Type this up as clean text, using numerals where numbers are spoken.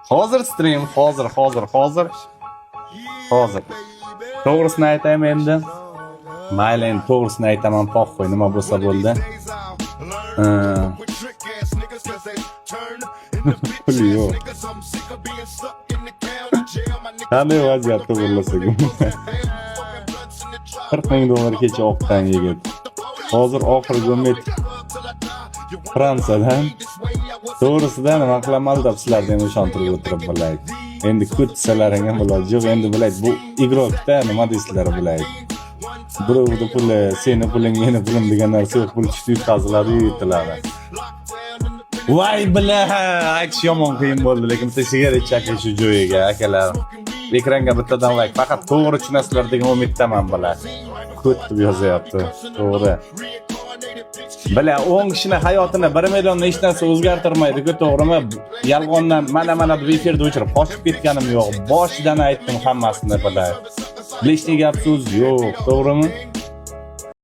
Hozir stream, hozir, hozir, hozir. Hozir. To'g'risini aytaymi endi? Mayli, endi to'g'risini aytaman, похуй, nima bo'lsa bo'ldi. Pul yo'q. Qanday vaziyat to'g'irlasak? 40 ming dollar kecha oqqan yigit. Hozir oxirgi umid Fransiyadan. To'g'risida nima qilaman deb sizlarni ham ishontirib o'tirib, блядь. Endi kutsalaring ham iloji yo'q. Endi, блядь, bu игрок da nima deysizlar, блядь. Birovni puli, seni puling, meni pulim degan narsa yo'q. Pul tushdi, yutqaziladi, yutiladi. Voy, бля, aytish yomon qiyin bo'ldi, lekin bitta sigaret chakish shu joyiga, akalar. Ekranga bittadan layk. Faqat to'g'ri tushunasizlar degan umiddaman, бля. Ko't deb yozyapti. To'g'ri. Бля, 10 kishini hayotini 1 million hech narsa o'zgartirmaydi-ku, to'g'rimi? Yolg'ondan mana deb efirda o'chirib qochib ketganim yo'q. Boshidan aytdim hammasini, бля. Лишний gap so'z yo'q, to'g'rimi?